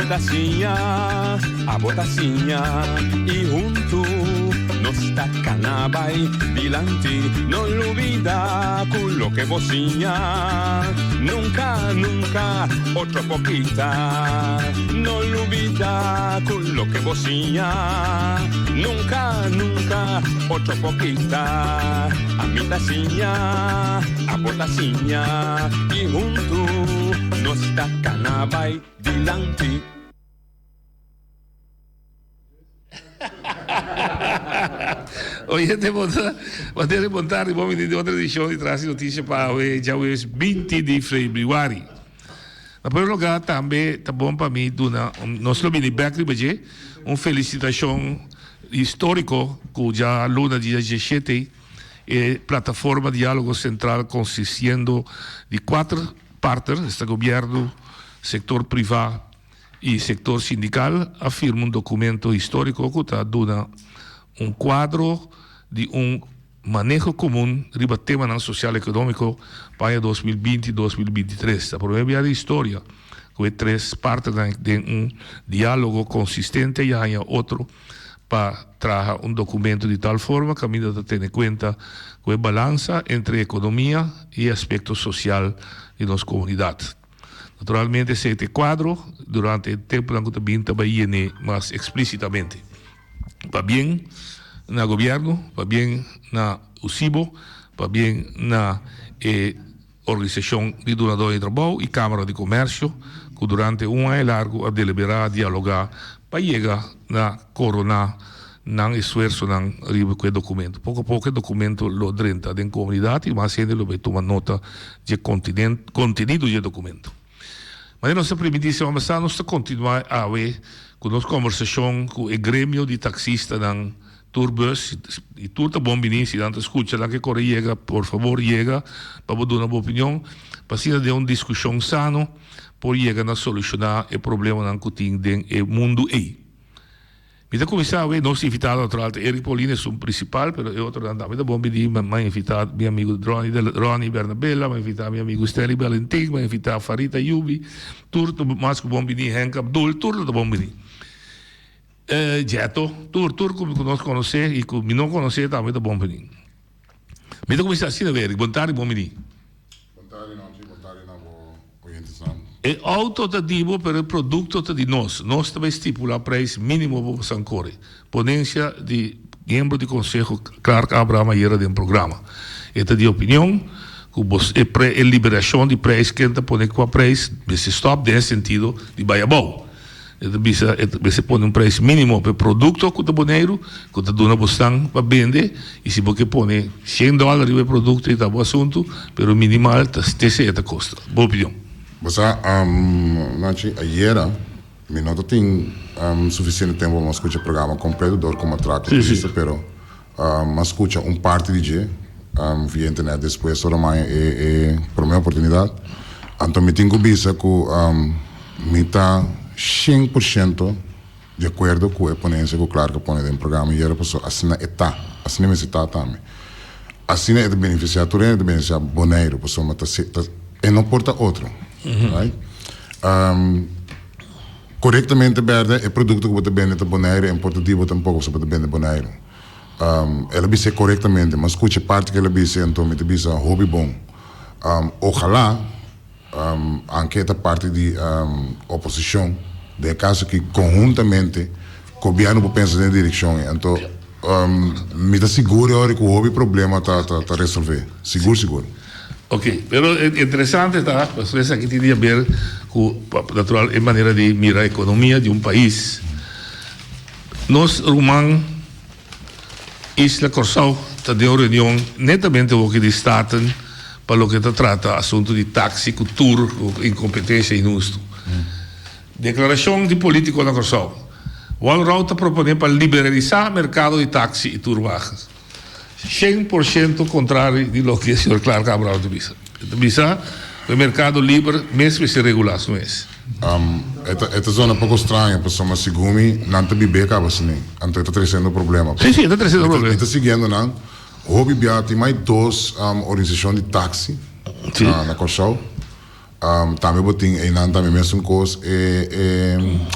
ta siña, abo ta siña y huntu nos ta cana bay dilanti. No lubida cu loke bo siña nunca, nunca otro por kita. No lubida cu loke bo siña nunca, nunca otro por kita. Ami ta siña, abo ta siña y huntu nos ta cana bay dilanti. Oyente bo ta bo ta remonta riba un di otro edicion di Tras di Noticia pa awe djaweves 20 di februari. Na primer lugar tambe ta bon pa mi duna nos lo bini bek riba dje un felicitacion historico cu dja luna di dia diesshete e plataforma Dialogo Central consistiendo di cuater partner, esta gobierno, sector priva y sector sindical a firma un documento historico cu ta duna un cuadro di un maneho comun riba temanan social economico pa aña 2020, 2023. Ta prome bia den historia cu e tres partenan den un dialogo consistente a haña otro pa traha un documento di tal forma caminda ta tene cuenta cu e balansa entre economia y aspecto social di nos comunidad. Naturalmente esei ta e kuadro durante e tempunan ku ta bin ta bai yen'é mas eksplísitamente. Pabien na gobièrnu, pabien na USIBO, pabien na e organisashon di dunadó di trabou i Kámara di Komèrsio ku durante un aña largu a deliberá, dialogá pa yega na koroná nan esfuersonan riba ku e dokumento. Poko poko e dokumento lo drenta den komunidat i mas hende lo bai tuma nota dje kontenido dje dokumento. Manera nos a primintí siman pasá nos ta kontinuá awe ku nos kombersashon ku e gremio di taksistanan Tourbus i tur ta bon biní si nan ta skucha nan ke kore yega por fabor yega pa bo duna bo opinion pa asina den un diskushon sano por yega na solushoná e problemanan ku tin den e mundu ei. Mi ta kuminsá awe, nos invitado natural ta Eric Paulino, esun principal, pero e otronan tambe ta bon bini. Mi a invitá mi amigu Ronnie de Ronnie Bernabela, mi a invitá mi amigu Stanley Balentin, mi a invitá Farid Ayubi, tur ta mas ku bon bini, Henk Abdul, tur ta bon bini. Jeto, tur, tur ku nos konosé i ku mi no konosé tambe ta bon bini. Mi ta kuminsá asina awe, Eric, bon tardi, bon bini. Bon tardi Nonchi, bon tardi na bo oyentesnan. E auto ta di bo pero e producto ta di nos. Nos ta bay stipula prijs minimo pa bosan core. Ponencia di miembro di conseho Clark Abraham ayera den programa. E ta di opinion cu bos e pre e liberacion di prijs ken ta pone cua prijs mester stop den e sentido di bay abao. E ta bisa e ta mester pone un prijs minimo pa e produkto ku ta Boneiru ku ta duna bosnan pa bende i si bo ke pone shen dòler riba e produkto e ta bo asuntu pero minimal ta esei e ta kosta. Bo opinion? Bo sa, Nachi, ayera mi no ta tin sufisiente tempu pa mi a skucha e programa kompleto dor ku mi a traha ku turista pero mi a skucha un parti di dje via internet despues ora mi a haña e prome oportunidat. Anto mi tin ku bisa ku Mi ta 100% di akuerdo ku e ponensia ku Clark a pone den programa ayera pasobra asina e ta, asina e mester ta tambe. Asina e ta benefisiá tur hende, e ta benefisiá Boneiru pasobra ta ta e no por ta otro, right? Korektamente bèrdè e produkto ku bo ta bende ta Boneiru e no por ta di bo tampoko pasobra bo ta bende Boneiru. El a bis'é korektamente, mi a skucha e parti ku el a bis'é anto mi ta bisa hopi bon. Ojalá. Anke ta parti di oposishon, den e kaso aki konhuntamente gobièrnu por pensa den e direkshon ei. Anto mi ta sigur e ora ku hopi problema ta ta resolvé, sigur sigur. Ok, pero interesante ta pasobra esaki tin di haber ku natural e manera di mira ekonomia di un pais. Nos ruman Isla Kòrsou ta den un reunion netamente hoki di Staten pa loke ta trata asuntu di taksi ku tur ku inkompetensia inhustu. Deklarashon di politiko na Kòrsou, Walroud ta proponé pa liberalisá merkado di taksi i turwagen. 100% kontrari di loke señor Clark Abraham ta bisa. E ta bisa ku e merkado liber mes mester regulá su mes. E ta e ta zona poko straño pasobra segun mi nan ta bib'é kaba asina anto e ta tresiendo problema. Sí, sí, e ta tresiendo problema. Mi ta siguiendo nan hopi bia tin mai dos organisashon di taksi na Kòrsou. Tambe bo tin einan tambe mesun kos e e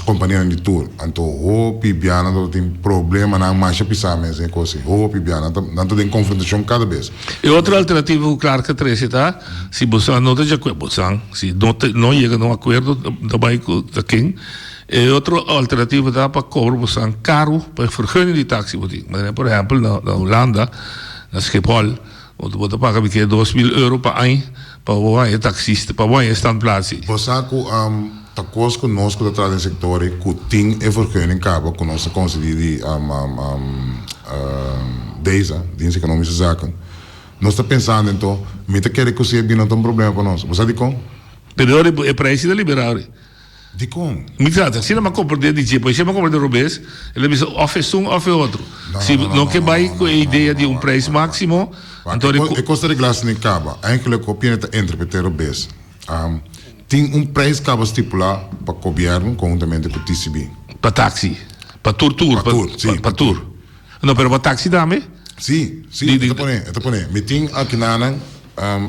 kompanianan di tur. Anto hopi bia nan ta tin problemanan masha pisá mes den e kos ei. Hopi bia nan ta nan ta den konfrontashon kada bes. E otro alternativa ku Clark a trese ta si boso no ta di akuerdo, boso si no ta no yega na un akuerdo ta bai ku ta ken. E otro alternativa ta pa kobra boso karu pa e vergunning di taxi bo tin. Manera por ehèmpel na na Hulanda na Schiphol bo ta paga mi ke 2000 euro pa aña. Pa bo haña taxista, pa bo haña standplaats ei. Bo sa ku ta kos ku nos ku ta traha den sektor ei ku tin e vergunning kaba ku nos ta konsedí di DEZA, Dienst Economische Zaken, nos ta pensando ento mi ta kere ku si e bini no ta un problema pa nos. Bo sa dikon? Pero ora e prijs ta liberá ora. Dikon? Mi ta asina mi a komprendé di dje, pues si mi a komprendé robes, el a bisa òf esun òf e otro. Si no ke bai ku e idea di un prijs máksimo, anto E kos, e kos ta reglá si no kaba. Eigenlijk hopi hende ta interpreté robes. Tin un prijs kaba stipulá pa gobièrnu konhuntamente ku TCB. Pa taksi, pa tur tur, Pa tur, si. Pa tur. No, pero pa taksi tambe? Si, si, e ta pone, e ta pone. Mi tin akinanan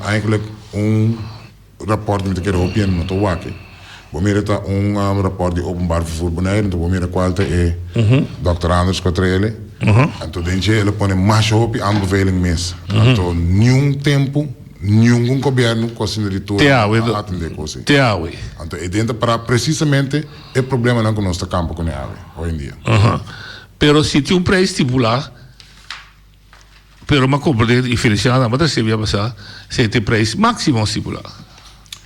eigenlijk un. Raport mi ta kere hopi hende no ta wak e. Bo mira ta un raport di Openbaar Vervoer Bonaire, anto bo mira cual ta e Dòkter Anders cu a traele. Anto den dje el a pone masha hopi aanbeveling mes. Anto niun tempo niungun gobierno cu a sinta di tur a atende e cos ey. Te awe. Anto e den ta para precisamente e problemanan cu nos ta campa cune awe, hoy en dia. Pero si tin un prijs stipula. Pero m'a comprende y Feliciano a ta bia pasá si ta e prijs máximo stipulá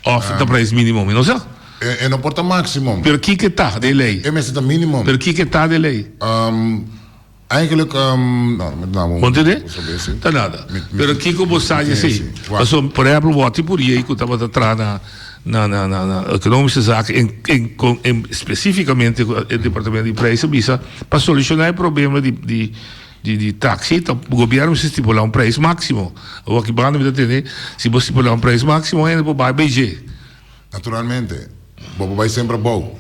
òf ta prijs mínimo, mi no sa. E no por ta máximo. Pero kiko ta den lei? E mester ta mínimo. Pero kiko ta den lei? Eigenlijk, no, mi ta Bo ntende? Ta nada. Pero kiko bo sa di esei? Pasobra, por ehempel, Watty Puriey ku tabata traha na na na na na Economische Zaken en en kon en spesífikamente ku e departamento di prijs a bisa pa solushoná e problema di di Di di taxi ta gobierno mester stipula un prijs maximo. Awor aki banda mi ta tende si bo stipula un prijs maximo hende por bai bay dje. Naturalmente. Bo por bay semper abou.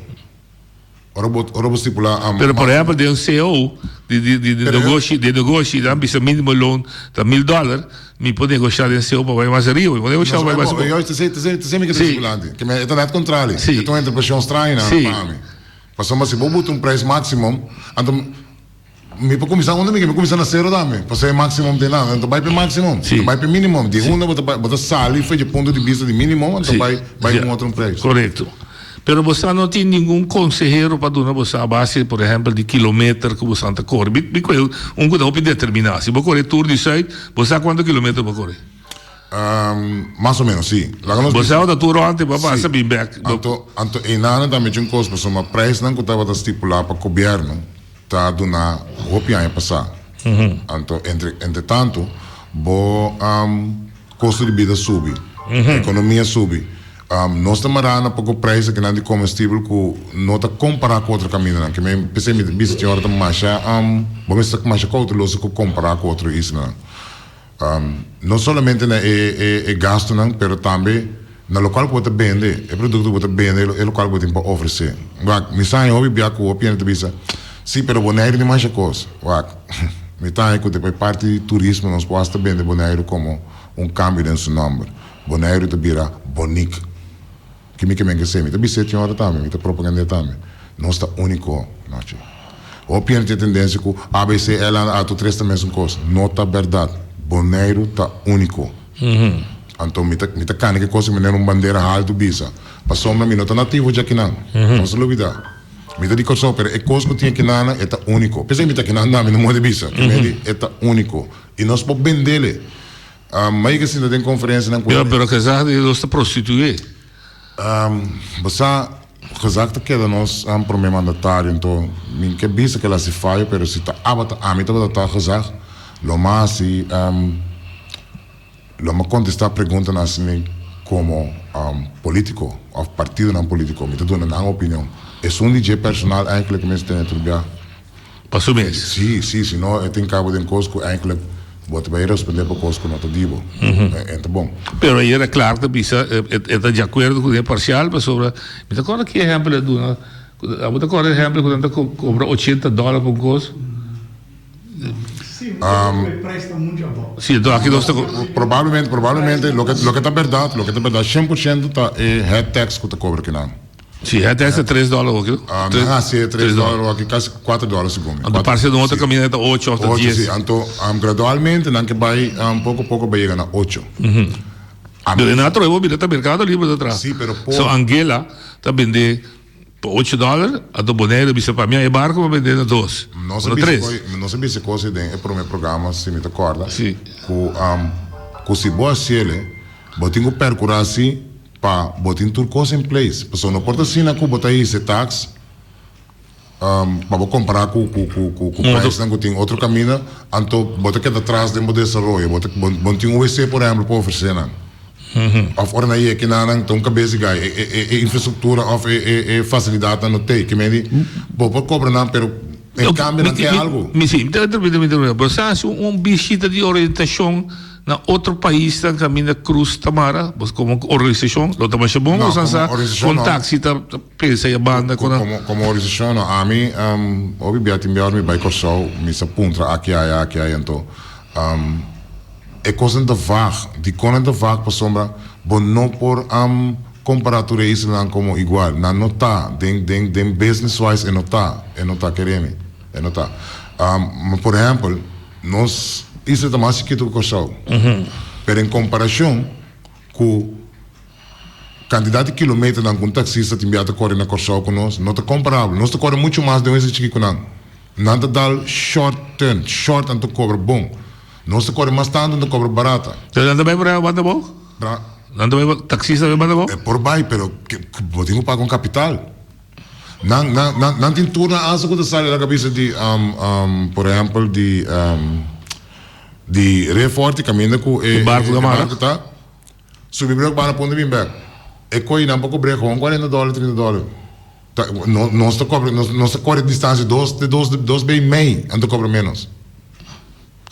Ora bo ora bo stipula un Pero por ehempel den un cao di di di negoshi di negoshi nan bisa minimo loon ta mil dollar mi por negosha den cao pa bay mas ariba mi por negosha pa bay mas abou. Juist esey esey mi ke ta stipula antes. Ke e ta net contrario. E ta un interpretacion straño nan pa mi. Pasobra si bo buta un prijs maximum anto. Mi por kuminsá unda mi ke, mi kuminsá na sero tambe, pasobra e máximum tin nan, anto bai pa e máximum, Sí. bai pa e mínimum, di unda bo ta bai, bo ta sali for dje punto di bista di mínimum, anto Sí. bai bai Ja. un otro prijs. Korekto. Pero boso no tin ningun konsehero pa duna boso a base, por ehèmpel, di kilometer ku boso ta kore. Mi mi kohe un ku ta hopi determiná. Si bo kore tur di sùit, bo sa kuantu kilometer bo kore. Mas o menos, sí. Laga nos Bo bisa. sa ta tur rònt i bo a Sí. pasa bin bèk. Bo Anto, anto einan tambe tin un kos, pasobra prijsnan ku tabata stipulá pa gobièrnu, ta duna hopi aña pasá. Anto entre entre tantu bo kosto di bida subi, ekonomia subi. Nos ta mará na poko prijs akinan di komestibel ku no ta kompará ku otro kamindanan. Ke men p'esei mi ta bisa tin ora ta masha bo mester ta masha kouteloso ku kompará ku otro islanan. No solamente na e e gastunan, pero tambe na lokual ku bo ta bende, e produkto ku bo ta bende, e lokual ku bo tin pa ofresé. Wak, mi sa haña hopi bia ku hopi hende ta bisa, Sí, pero Boneiru tin masha kos. Wak, mi ta haña ku ta pa e parti di turismo nos por hasta bende Boneiru komo un kambio den su nòmber. Boneiru ta bira Bonik. Ki mi ke men ke se? Mi ta bis'é tin ora tambe, mi ta propagand'é tambe. Nos ta úniko, nochi. Hopi hende tin e tendensia ku ABC, L, A, tur tres ta mesun kos. No ta bèrdat. Boneiru ta úniko. Anto mi ta mi ta kani ke kos di manera un bandera haltu bisa. Pasobra mi no ta nativo djakinan. No se lubidá. Mi ta di Kòrsou, pero e kos ku tin akinana e ta úniko. P'esei mi ta akinan tambe, no morde bisa. Ke medi e ta úniko. I nos por bend'é. Mai ke sinta den konferensianan ku. Pero pero gezag di nos ta prostitué. Bo sa, gezag ta keda nos prome mandatario, anto mi ke bisa ke el hasi fayo, pero si ta aba ta ami tabata ta gezag, lo mi hasi, lo mi kontestá preguntanan asina komo politiko òf partidonan politiko, mi ta duna nan opinion. Esun di dje personal eigenlijk mester tene tur bia. Pa su mes. Sí, sí, si no e tin cabo den cos cu eigenlijk bo ta bay responder pa cos cu no ta di bo. En ta bon. Pero ayera Clark ta bisa e ta di acuerdo cu den parcial pasobra mi ta corda ki ehempel e duna, abo ta corda ehempel cu nan ta cobra ochenta dollar pa un cos? Si, enton aki nos ta. Probablemente, probablemente loke loke ta berdad, loke ta berdad 100% ta e head tax ku ta kobra kinan. Si, head tax ta tres dòler awor ki. Nan hasi e tres dòler awor ki, kasi kuater dòler segun mi. Anto parse den otro kaminda ta ocho òf ta Ocho, dies. si. Anto gradualmente nan ke bai poko poko bai yega na ocho. Pero e nan a trohe bo bira ta Mercado Libre ta traha. Si, pero por. So Anguilla ta bende pa ocho dòler, anto Bonaire a bisa pa mi a e barco pa bende na dos, Nos a na bisa tres. koi, nos a bisa kos ei den e prome programa, si mi ta kòrda, Si. ku ku si bo hasiel, bo tin ku perkurá si pa bo tin tur kos in place. Pasobra no por ta asina ku bo ta hisa e tax pa bo kompará ku ku ku ku ku paisnan ku tin otro kaminda, anto bo ta keda tras den bo desaroyo. Bo ta bo bo no tin un wc por ehèmpel pa ofresé nan. Òf ora nan yega kinan ta un kabes di gai. E e e infrastruktura òf e e e fasilidatnan no t'ei. Ke mei di bo por kobra nan pero en kambio nan ke algu. Mi si, mi ta interrumpí, mi ta interrumpí. Bo sa hasi un bishita di orientashon na otro paisnan kaminda Cruz ta mara? Bo komo organisashon lo ta masha bon No, bo sa komo sa organisashon kon no. taxi ta pensa e banda ku nan. Komo komo organisashon no. Ami hopi bia tin bia ora mi bai Kòrsou mi sa puntra aki aya aki aya anto E kosnan ta vag. Dikon nan ta vag? Pasobra bo no por kompará tur e islanan komo igual. Nan no ta. Den den den business wise e no ta. E no ta, kere mi. E no ta. Ma por ehèmpel, nos isla ta mas chikitu ku Kòrsou. Pero en komparashon ku kantidat di kilometernan ku un taksista tin bia ta kore na Kòrsou ku nos, no ta komparabel. Nos ta kore muchu mas den un isla chiki ku nan. Nan ta dal short turn, short nan ta kobra bon. Nos ta kore mas tantu, nan ta kobra barata. Pero nan ta bai por ahí banda abou? Bra. Nan ta bai, taksista ta bai banda abou? E por bai, pero bo tin ku paga un kapital. Nan, nan, nan, nan tin tur nan asa ku ta sali na kabisa di, por ehèmpel di, di Reeforti kaminda ku e, E barku ta e mara. barku ta. Subi brug bana punta bin bek. E koe nan por kobr'é gewoon cuarenta dòler, trinta dòler. Ta, no, nos ta kobra, nos, nos ta kore distansia dos, te dos, dos be i mei, nan ta kobra ménos.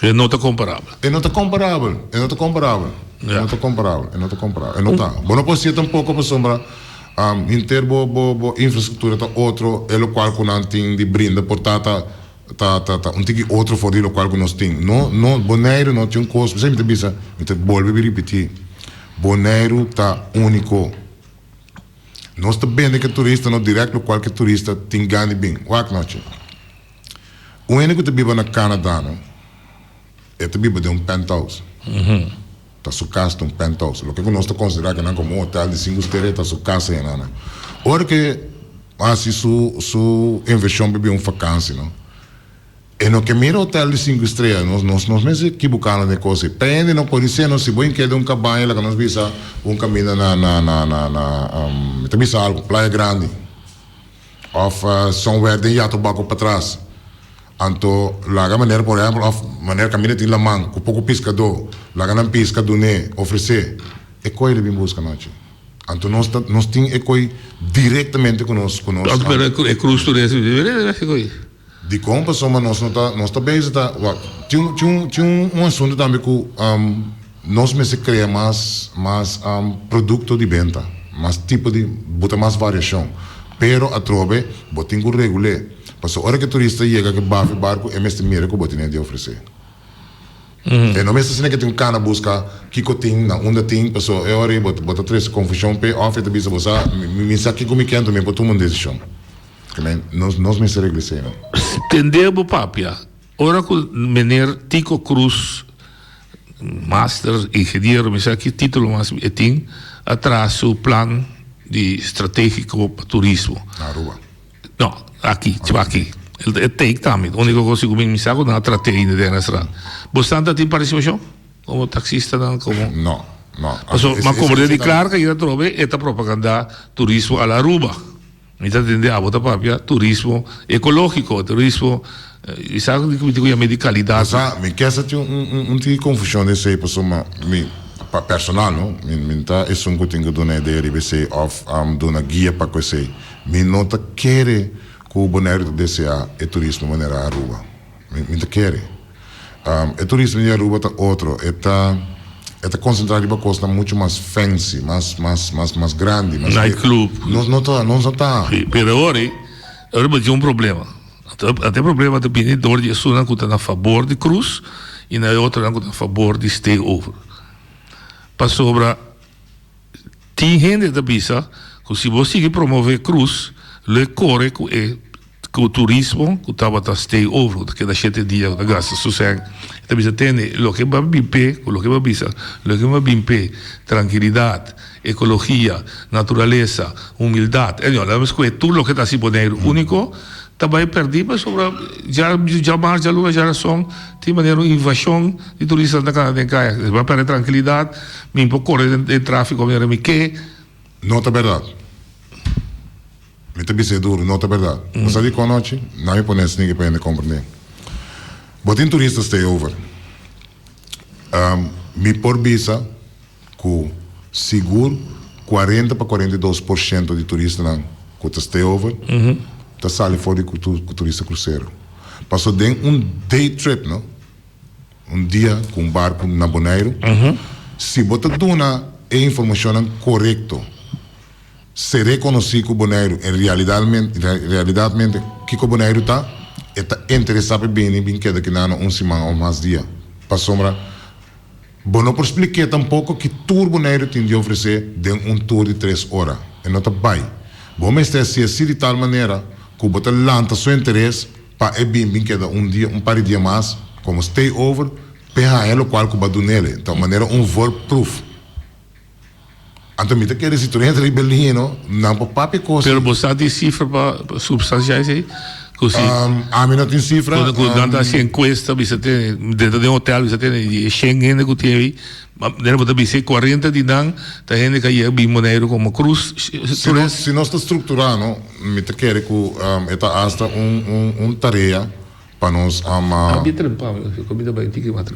E no ta komparabel. E no ta komparabel, e no ta komparabel. E no ta komparabel, e no ta komparabel, e no ta. Bo no por sier tampoko pasobra henter bo, bo, bo infrastruktura ta otro, e lokual ku nan tin di brinda por ta ta Ta ta ta un tiki otro for di lokual ku nos tin. No no Boneiru no tin un kos, p'esei mi ta bisa, mi ta bolbe bi ripití, Boneiru ta úniko. Nos ta bende ku e turista no dirèkt lokual ku e turista tin gan di bin. Wak nochi. Un hende ku ta biba na Canada no, e ta biba den un penthouse. Ta su kas ta un penthouse. Loke ku nos ta konsiderá kinan komo un hotel di sinku strea ta su kas enan. Ora ku e hasi su su invershon pa bin un fakansi no, e no ke mira hotel di sinku strea. Nos nos nos mester kibuká nos den e kos ei. Pa hende no por di nos si bo hink'é den un kabaña laga nos bisa un kaminda na na na na na mi ta bisa algu, Playa Grandi. Of somewhere den Yatobako patras. Anto laga manera por ehempel of manera kaminda tin laman ku poko piskadó, laga nan piska dun'é, ofresé. E koi lo bin buska nochi. Anto nos ta nos tin e koi direktamente ku nos ku nos. Anto pero e krus tur ese e koi. Dikon? Pasobra nos no ta nos ta bezig ta wak tin un tin un tin un asuntu tambe ku nos mester krea mas mas produkto di benta, mas tipo di buta mas variashon. Pero atrobe bo tin ku regul'é. Pasobra ora ku e turista yega ku e baf e barku e mester mira ku bo tene di ofresé. E no mester asina ke tin un kana buska kiko tin, na unda tin, pasobra e ora ei bo bo ta trese konfushon p'e òf e ta bisa bo sa mi mi sa kiko mi ke anto mi por tuma un desishon. Nos nos mester regla esei no. Tende bo papia ora ku meneer Tico Cruz, master, ingeniero, mi sa ki titulo mas e tin, a traha su plan di strategico pa turismo. Na Aruba. No, aki, chiba aki. E take tambe. Unico cos ku mi sa ku nan a trate ainda den restaurant. Bo santa tin participacion? Como taxistanan, como. No, no. Paso, ma como di Clark ayera atrobe e ta propaganda turismo a la Aruba. Mi ta tende abo ta papia turismo ecológico, turismo i sa ku mi tin ku yama di kalidat. Bo sa, mi kesa tin un un tiki konfushon den esei pasobra mi pa personal no, mi mi ta esun ku tin ku duna idea riba esei òf duna guia pa ku esei. Mi no ta kere ku Boneiru ta deseá e turismo manera Aruba. Mi mi ta kere. E turismo di Aruba ta otro, e ta e ta konsentrá riba kosnan muchu mas fancy, mas mas mas mas grandi, mas Nightclub. Nos no ta, nos no ta. Sí, pero awor ei, awor bo tin un problema. Anto e problema ta bini dor di esunnan ku ta na fabor di krus i na e otronan ku ta na fabor di stay over. Pasobra tin hende ta bisa ku si bo sigui promove krus lo e kore ku e ku turismo ku tabata stay over ku ta keda shete dia ku ta gasta su sèn. E ta bisa tende loke bo a bin p'e ku loke bo a bisa loke bo a bin p'e trankilidat, ekologia, naturalesa, humildat. Anyway laga mi skohe tur loke ta hasi Boneiru úniko ta bai pèrdí pasobra dja djamars, djaluna, djarason tin manera un invashon di turistanan ta kana den kaya. Bo a pèrdè trankilidat, mi por kore den tráfiko manera mi ke. No ta bèrdat. Mi ta bis'é duru, no ta bèrdat. Bo sa dikon anochi? Nan mi pone esniki pa hende komprendé. Bo tin turista stay over. Mi por bisa ku sigur kuarenta pa 42 por shento di turistanan ku ta stay over ta sali for di ku turista krusero. Paso den un day trip no, un dia ku un barku na Boneiru, si bo ta duna e informashonnan korekto, Se rekonosí ku Boneiru en realidatmente kiko Boneiru ta, e ta interesá pa bini bin keda kinan un siman òf mas dia. Pasobra bo no por splik'é tampoko ki tur Boneiru tin di ofresé den un tur di tres ora. E no ta bai. Bo mester hasi así di tal manera ku bo ta lanta su interes pa e bin bin keda un dia, un par di dia mas komo stay over p'e haña lokual ku bo a dun'el. Ta manera un voorproef. Anto mi ta kere si tur hende riba e lino, nan por papia kos. Pero bo sa tin sifra pa substansiá esei? Ku si. Ami no tin sifra. Ku nan ta hasi enkuesta bisa tene, dentro den hotel bisa tene di e shen hende ku tin ei, dentro bo ta bisa e kuarenta di nan ta hende ku a yega bin Boneiru komo krus. Si nos ta strukturá no, mi ta kere ku e ta asta un tarea. Pa nos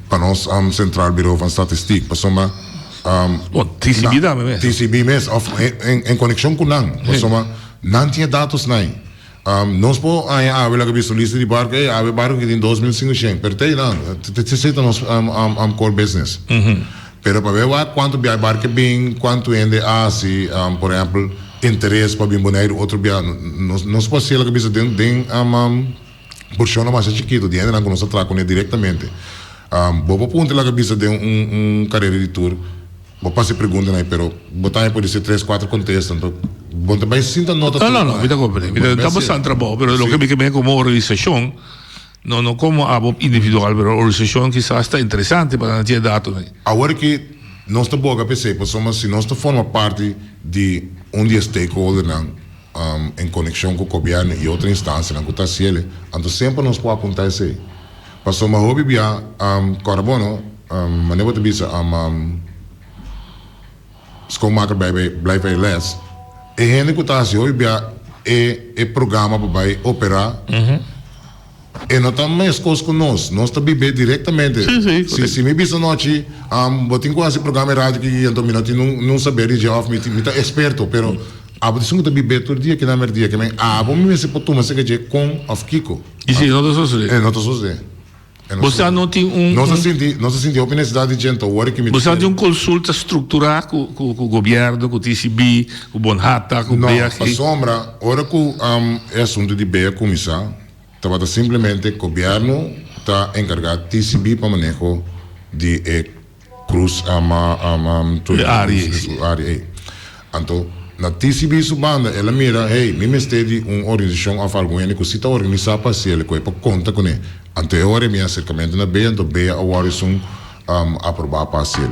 Pa nos Centraal Bureau van Statistiek pasobra TCB tambe mes. TCB mes of en konekshon ku nan pasobra nan tin e datos nai. Nos por haña awe laga bisa un lista di barko ey awe barko ki tin 2500 pero te nan esei ta nos core business. Pero pa wak kuantu bia e barko a bin kuantu hende a hasi por ehempel interes pa bin Boneiru otro bia nos por hasi laga bisa den den. Porshonnan masha chikitu di hendenan ku nos ta traha kuné direktamente. Bo por puntra laga bisa den un un karera di tur, bo pasa e preguntanan ei, pero bo tambe por disi tres kuater kontesta, anto bo ta bai sinta nota tur. No, no, no, mi ta komprende. Mi ta ta basá trabou, pero loke mi ke men komo organisashon, no no komo abo individual, pero organisashon kisas ta interesante pa nan tin e datonan ei. Awor ki nos ta boga p'esei, pasobra si nos ta forma parti di un di e stakeholdernan, en konekshon ku gobièrnu i otro instansianan ku ta hasiel, anto semper nos por apuntá esei. Pasobra hopi bia, kòrda bo no, manera bo ta bisa, schoonmaker blijft bij les, e hende ku ta hasi hopi bia e e programa pa bai operá, e no ta meskos ku nos, nos ta bib'é direktamente. Si si mi bisa nochi, bo tin ku hasi programa e radio aki, anto mi no tin nun saber di dje òf mi ta eksperto, pero abo ta esun ku ta bib'é tur dia kina merdia, ke men abo mi mester por tuma esaki dje kon òf kiko. I si no ta sosodé? E no ta sosodé. Bo sa no tin un. Nos a sinti, nos a sinti hopi necesidad di dje, anto awor ki mi. Bo sa tin un consulta structura cu cu gobierno, cu TCB, cu Bonhata, cu BAG? No, pasobra ora cu e asunto di bea cuminsa, tabata simplemente gobierno ta encarga TCB pa maneho di e Cruz ama ama tur e área ei. Su área ei. Anto na TCB su banda el a mira, hey, mi mester di un organisashon òf algun hende ku si ta organisá pa hasi el ku e por konta kuné. Anto e ora mi aserkamentu na Bea, anto Bea a wòrdu esun aprobá pa hasi el.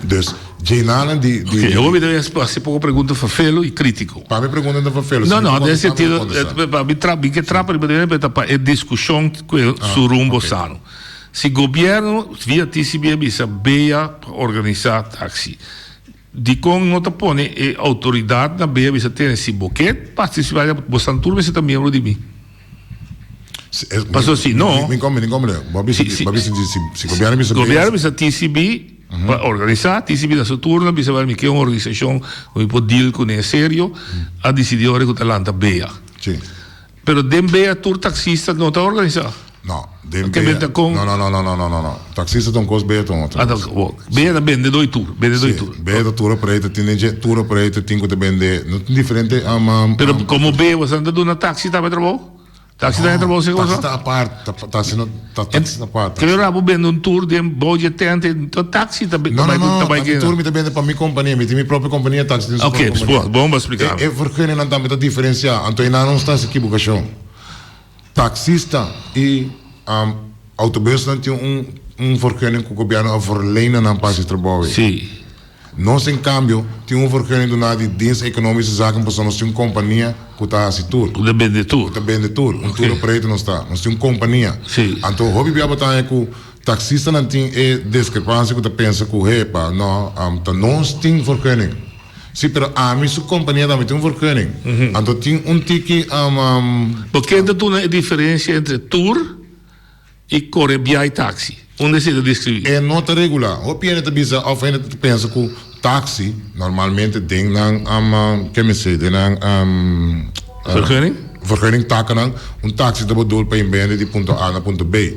Dus djenanan di di. Oke, awor mi ta hasi poko pregunta ferfelu i krítiko. Pa mi pregunta ta ferfelu. No, no, den sentido, pa mi trap, mi ke trapa riba dje, ta pa e diskushon ku su rumbo sano. Si gobierno via TCB a bisa bea pa organisa taxi, dikon no ta pone e autoridad na bea bisa tene si bo ke participa bo san tur mester ta miembro di mi. Pasobra si no, Si gobierno bisa bea. Gobierno bisa TCB pa organisa, TCB na su turno bisa mi ke un organisacion ku mi por deal kune serio, a dicidi ora ku ta lanta bea. Pero den bea tur taxista no ta organisa. No, den bea. No, no, no, no, no, no, no, no. Taxista ta un kos, bea ta un otro kos. Ah, bea ta bende doi tur, bende doi tur. Sí, bea ta tur operator, tin den tur operator tin ku ta bende, no tin diferente Pero komo bea boso ta duna taxi tambe trabou? Taxi ta entra bou Taxi ta apart, taxi no ta taxi ta apart. Kere ora bo bende un tour den bou dje tent to taxi ta No no no, ta mi tour mi ta bende pa mi compania, mi tin mi propio compania taxi tin su propio compania. Ok, bon bo splica mi. E vergunning nan tambe ta diferencia, anto einan nos ta hasi ekibocacion. Taxista y autobusnan tin un un vergunning cu gobierno a verlena nan pa haci trabou ei. Si. Nos en cambio tin un vergunning duna di Dienst Economische Zaken pasobra nos tin un compania cu ta haci tour. Cu ta bende tour. Cu ta bende tour. Un tour operator nos ta. Nos tin un compania. Si. Anto hopi bia bo ta haña cu taxistanan tin e discrepancia cu ta pensa cu hepa no ta nos tin vergunning. Si, pero ami su kompania tambe tin un vergunning. Anto tin un tiki. Bo ken ta duna e diferencia entre tour y core biai taxi? Unda esey ta describi? E no ta regula. Hopi hende ta bisa of hende ta pensa cu taxi normalmente den nan, ke mi sey, den nan. Vergunning? Vergunning takanan, un taxi ta bedoel pa himba hende di punto A na punto B.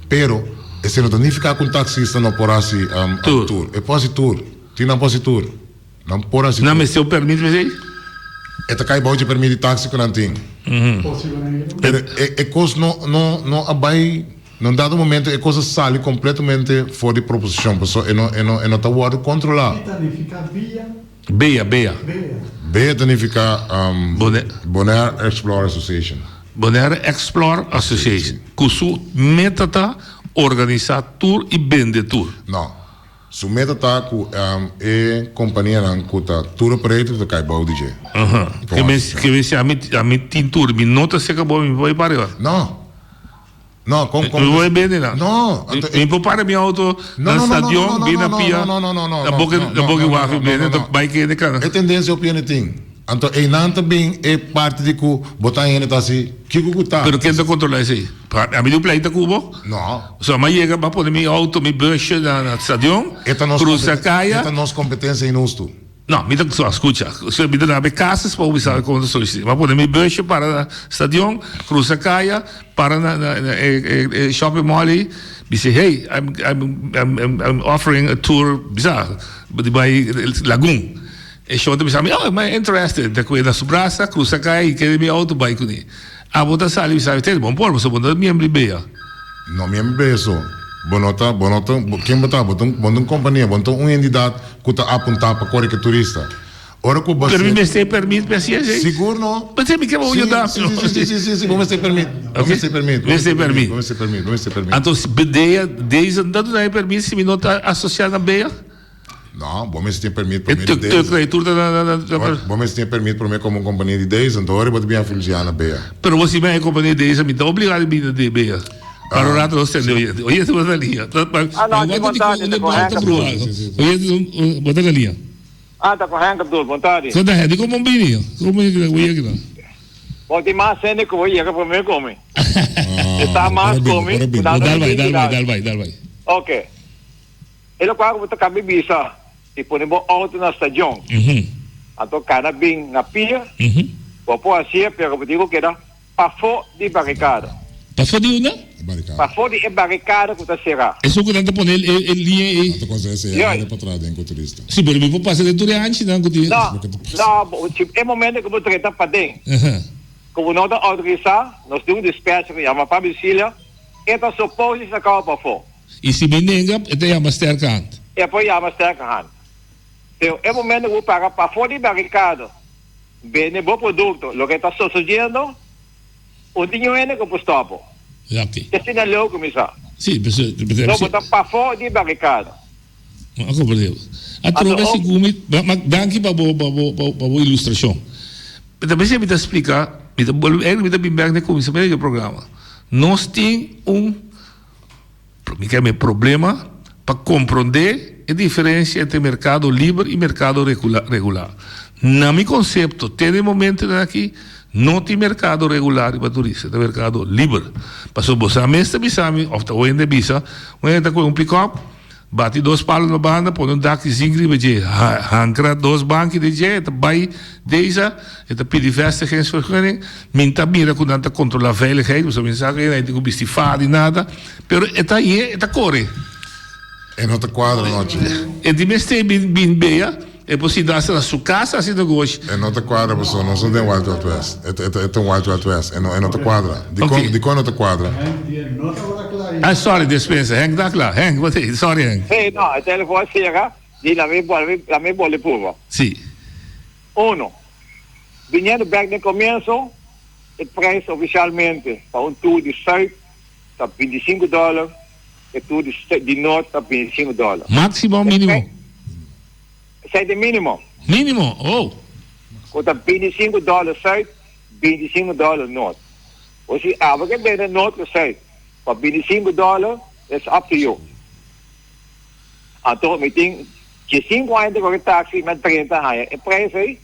Pero esey no ta nifica cu un taxista no por haci tour. E por haci tour. Tin nan por haci tour. Nan por hasi Nan mester un permit p'esei? E ta kai bou dje permit di taxi ku nan tin. Pero e e kos no no no a bai na un dado momento e kos a sali kompletamente for di proposishon paso e no e no e no ta wòrdu kontrolá. Ki ta nifiká bia? Bea, bea. Bea. Bea ta nifiká Bone. Bonaire Explore Association. Bonaire Explore Association ku su meta ta organisá tur i bende tur. No. Su meta ta ku e kompanianan ku ta tour operator ta kai bou di dje. Aha. Ke men ke men si ami ami tin tour mi no ta seka bo mi por bai para No. No, kon kon. Mi por bai bende nan. No, anto Mi por para mi auto No na no no no stadion no no bin na no pia no no no no na boke no na boke no wafi no bende no ta no. bai kende kana. E tendensia hopi hende tin. Anto einan ta bin e parti di ku bo ta hende ta hasi kiko ku ta. Pero ken ta kontrola esei? Ami di un pleita ku bo? No. So mi a yega mi a pone mi auto, mi busje na na stadion, E ta nos krusa kaya. E ta nos kompetensia inhustu. No, mi ta so skucha, so mi ta na be kases pa bo bisa kon ta solisita. Mi a pone mi busje para na stadion, krusa kaya, para na na na e e e shopping mall ei, bisa hey, I'm I'm I'm I'm offering a tour, bisa, di bai Lagun. E shon ta bisa mi, oh, mi interested. Ta kue na su brasa, krusa kaya i kere mi auto bai kuné. Abo ta sali bisa mi, Tene, bon por, pasobra bo no ta miembro di bea. No miembro di bea so. Bo no ta, bo no ta, ken bo ta? Bo ta un, bo no ta un kompania, bo no ta un entidat ku ta apuntá pa kore ku e turista. Ora ku bo Pero mi mester e permit pa hasi esei? Sigur no. P'esei mi ke bo yuda mi. Si, si, si, si, si, bo mester e permit. Bo mester e permit. Mester e permit. Bo mester e permit, bo mester e permit. Anto bea, deze no ta duna e permit si mi no ta asosiá na bea? No, bo mester tin permit prome E di tuk Dazen. tuk ei tur ta na na na. Bo mester tin permit prome komo un kompania di Dazen, anto ora bo ta bin afiliá na bea. Pero bo si bin e kompania di Dazen mi ta obligá di bin na bea. Para un rato nos tende oyente. Oyente bo ta na liña. Ah no, di bon tardi, ta ku Henk Abdul. Oyente bo ta na liña. Ah, ta ku Henk Abdul, bon tardi. Kon ta Henk? Di komo bo bini? Komo bo yega nan? Bo tin mas hende ku bo yega prome ku mi. E sa mas ku mi, ku nan ta Dal bai, bin dal bai, dal bai, dal bai. Oke. E lokual ku bo ta kaba bisa di pone bo outo na stadion, anto kana bin na pia, bo por hasié, pero bo tin ku keda pafó di barikada. Pafó di unda? Pafó di e barikada ku ta será. Esun ku nan ta pone e liña ei. Juist. Sí, pero mi por pasa den tur e hanchinan ku tin. No, no, si e momento ku bo drenta paden, ku bo no ta outorisá, nos tin un dispatcher ku yama pa Bisilia, e ta supos di saka bo pafó. I si mi nenga, e ta yama sterke hand. E por yama sterke hand. Pero e momento ku bo para pafó di barikado, bende bo produkto, loke ta sosodiendo, un tin un hende ku por stòp bo. Oké. Te asina leu ku mi sa. Sí, pero. No, bo ta pafó di barikado. Mi a komprendé bo. Atrobe segun mi, ma danki pa bo pa bo pa bo ilustrashon. Ta mester mi ta splika, mi ta bolbe, mi ta bin bèk na e kuminsamentu di e programa. Nos tin un. Mi ke mi problema pa komprondé e diferensia entre merkado liber i merkado regulá. Na mi konsepto, te den momentonan aki, no tin merkado regulá riba turista, ta merkado liber. Pasobra bo sa mes ta bisa mi, òf ta oende bisa, un hende ta kohe un pikòp, Bati dos palo na banda, pone un dak di zink riba dje, hankra dos banki den dje, e ta bai deisa, e ta pidi vestigingsvergunning. Mi ta mira ku nan ta kontrola veiligheid, pasobra mi sa ku e tin ku bisti fadi nada, pero e ta ye, e ta kore. E no ta kuadra nochi. E di mester bin bea. E por sinta hasta na su cas haci negoshi. E no ta cuadra pasobra nos no den Wild Wild West. E ta e ta un Wild Wild West. E no e no ta cuadra. Dicon dicon e no ta cuadra? Ah sorry despensa Henk ta cla. Henk wat ei? Sorry Henk. Sí no e telefon a cera di la mi la mi boli purba. Sí. Uno, biniendo bek den comienzo e prijs oficialmente pa un tour di Zuid ta 25 dollar, e tour di di Noord ta 25 dollar. Maximo o minimo? Esei ta e minimo. Minimo, oh. Ku ta 25 dollar Zuid, 25 dollar Noord. O si abo ke bende Noord ku Zuid pa 25 dollar, it's up to you. Anto mi tin diesinku aña ta kore taxi, mi a drenta haña e prijs ei.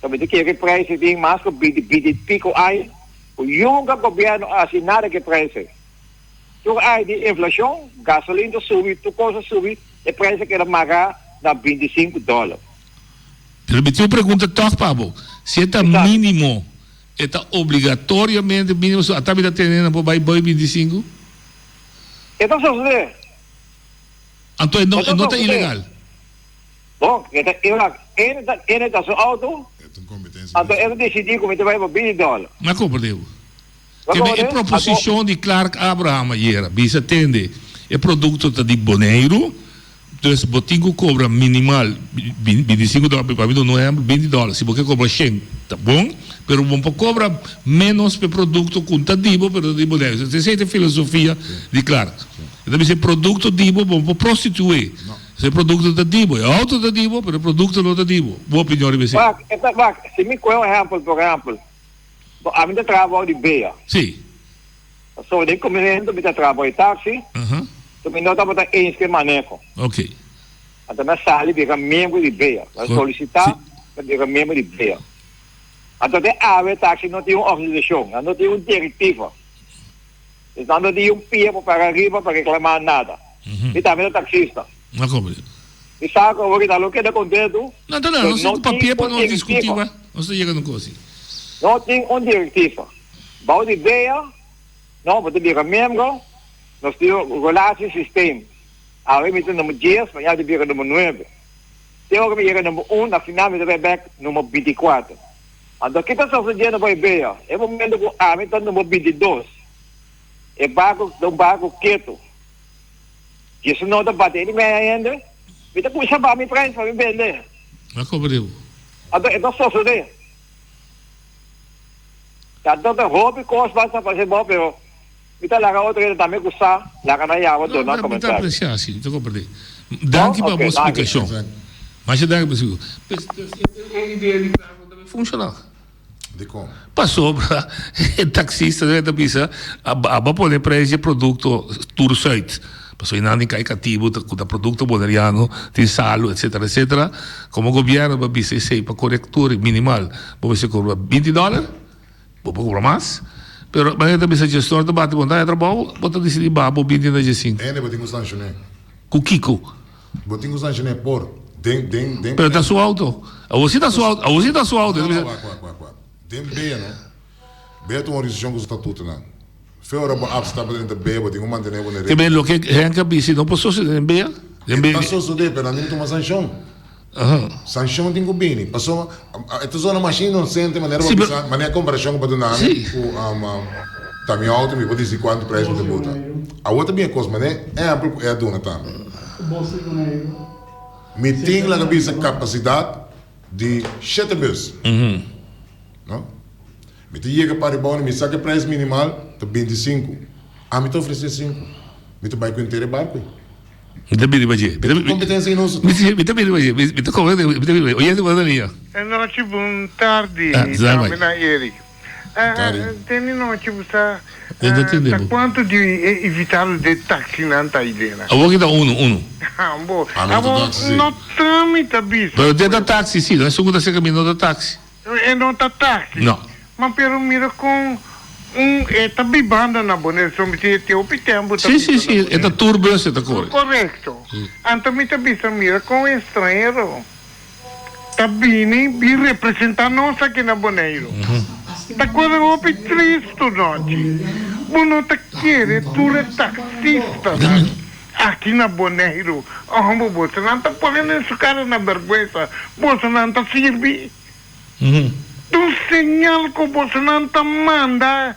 Ta mi ta kere e prijs ei tin mas ku binti, binti i piko aña ku yunka gobierno a hasi nada ku e prijs ei. Tur aña di inflashon, gasolin ta subi, tur kos a subi, e prijs a keda mará na 25 dòler. Pero mi tin un pregunta tòg pa bo. Si e ta mínimo, e ta obligatoriamente mínimo? So ata mi ta tene nan por bai boi 25? E ta sosodé. Anto e no, e no ta ilegal? Bon, e ta, e wak, ene ta, ene ta su auto, anto e ta disidí ku mi ta bai pa 20 dòler. Mi a komprendé bo. Kende e proposishon di Clark Abraham ayera bisa tende e produkto ta di Boneiru, dus bo tin ku kobra minimal 25 dòler, pa mi duna un ehèmpel 20 dòler, si bo ke kobra shen ta bon, pero bo por kobra ménos pa e produkto ku ta di bo pero ta di Boneiru. Esei ta e filosofia di Clark. E ta bisa e produkto di bo, bo no por prostituí. E produkto ta di bo, e outo ta di bo, pero e produkto no ta di bo. Bo opinion riba esei? Wak, e ta wak, si mi kohe un ehèmpel, por ehèmpel, Bo ami ta traha bou di bea. Sí. Pasobra den kuminsamentu mi ta traha bou di taxi, so mi no tabata eens ku e maneho. Ok. Anto mi a sali bira miembro di bea. Mi a solisitá pa bira miembro di bea. Anto te awe taxi no tin un organisashon, nan no tin un direktiva. Dus nan no tin un pia pa para riba pa reklamá nada. Mi tambe ta taxista. Mi a komprende. Mi sa ku awor nan lo keda kontentu. No ta nada, nos tin ku papia pa nos diskutí wak. Nos ta yega na un kos así. No tin un direktiva. Bou di bea, no, bo ta bira miembro, nos tin un relatiesysteem. Awe mi ta number dies, mañana mi ta bira number nuebe. Te ora mi yega number un, na final mi ta bai bek number bintikuater. Anto ki ta sosodiendo bou e bea? E momento ku ami ta number bintidos, e barku ta un barku ketu. Jesu no ta bati di mei hende, mi ta cuminsa baha mi prijs pa mi bende. A cobra di bo. Anto e ta sosode. Tanto ta hopi cos basta pa haci bo, pero mi ta laga otro hende tambe cu sa, laga nan yama No, duna mi ta comentario. aprecia si, mi ta comprende. Danki pa Ok, bo danki. splicacion. Masha danki pa bo splicacion. Pues, e idea di Clark no ta bay funciona. Dikon? Pasobra e taksista debe ta bisa, abo a pone prijs di e produkto tur Zuid. Pasobra einan tin kai katibu ku ta produkto boneriano, tin salu etsetera etsetera. Komo gobièrnu bo a bisa esei pa kore tur minimal bo mester kobra binti dòler, bo por kobra mas. Pero manera ta bisa gestor ta bati bon ta haña trabou, bo ta disidí baha bo binti na diesinku. Ende bo tin ku sanshon'é. Ku kiko? Bo tin ku sanshon'é por den den den. Pero ta su auto. Awor si ta su auto. Awor si ta su auto. No, no, wak, wak, wak, wak. Den bea no. Bea ta un organisashon ku su statutonan. Fe ora bo apsta pa drenta bea, bo tin ku mantené bo na Te regla. ben loke Henk a bisa no por sosodé den bea. Den E ta sosodé, pero nan tin ku tuma sanshon. Sanshon tin ku bini. Pasobra e ta zona masha inosente manera bo bisa, manera komparashon ku bo duna mi ku ta mi outo mi por disi kuantu preis mi ta buta. Awor ta bin e kos manera ehèmpel ku e a duna tambe. Mi tin laga bisa kapasidat di shete bus. No? Mi ta yega pa riba unda mi sa ku e preis minimal ta 25. Ami ta ofresé sinku. Mi ta bai ku henter e barku ei. Mi ta bini pa dje. Mi ta kompetensia i nos. Mi ta bini pa dje. Mi ta kome mi ta bini pa dje. Oyente bo ta nia. E nochi bon tardi tambe na Eric. Tene nochi bo sa ta cuanto di e invitado de taxinan ta aydena. Awor ki ta uno uno. Bo awor no ta mi ta bisa. Pero den ta taxi si no esun ku ta serka mi no ta taxi. E no ta taxi. No. Ma pero mira con un e ta bibando na Bonaire so mi tin e hopi tempo ta Si, si, biba si, na e ta Bonaire. tour bus e ta kore. Correcto. Anto mi ta bisa mira con un estranhero ta bini bin representa nos aki na Bonaire. Ta cosa hopi tristo nochi. Bo no ta kere tur e taxistanan. Aki na Boneiru, homber bosonan ta pone den su kara na bèrgwensa, bosonan ta sirbi. Ta un señal ku bosonan ta manda.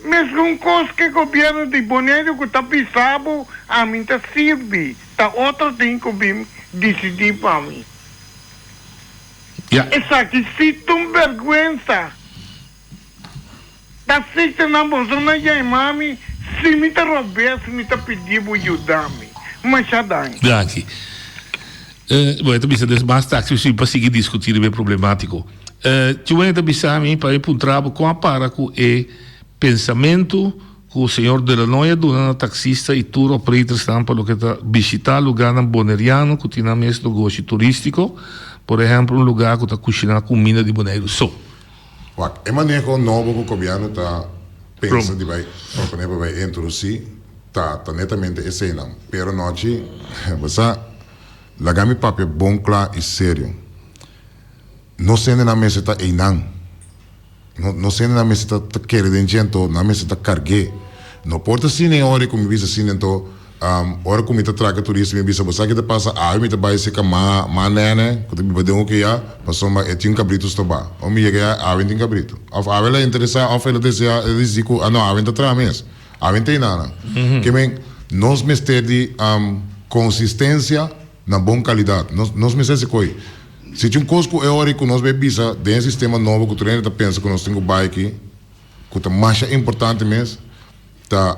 Meskun kos ku e gobièrnu di Boneiru ku ta bisa bo, ami ta sirbi, ta otro tin ku bin disidí pa mi. Esaki sí ta un bèrgwensa. Ta sita nan boso na yama mi si mi ta robes mi ta pidi bo yuda mi. Masha danki. Danki. Bo e ta bisa des mas taxi si pa sigui discuti riba e problematico. Chuwen e ta bisa mi pa e puntra bo con a para cu e pensamento cu señor Delanoy a duna na taxista y tour operatorsnan pa loke ta bishita lugarnan boneriano cu tin nan mes negoshi turistico, por ehempel un lugar cu ta cushina cuminda di Boneiru so. Wak, e maneho nobo ku gobièrnu ta pensa di bai proponé pa bai introdusí ta ta netamente eseinan. Pero nochi, bo sa, laga mi papia bon kla i serio. Nos hendenan mester ta einan. No, nos hendenan mester ta ta kere den dje anto nan mester ta karg'é. No por ta asina e ora ku mi bisa asina anto Ora ku mi ta traka turista mi bisa bo sa ki ta pasa awe mi ta bai seka ma ma nene ku ta biba den hoki ya pasobra e tin un kabritu stobá ora mi yega ya awe tin kabritu òf awe el a interesá òf el a deseá el a disí ku a no awe ta traha mes awe ta hinana ke men nos mester di konsistensia na bon kalidat nos nos mester hasi koi si tin un kos ku e ora ku nos bai bisa den e sistema nobo ku tur hende ta pensa ku nos tin ku bai aki ku ta masha importante mes ta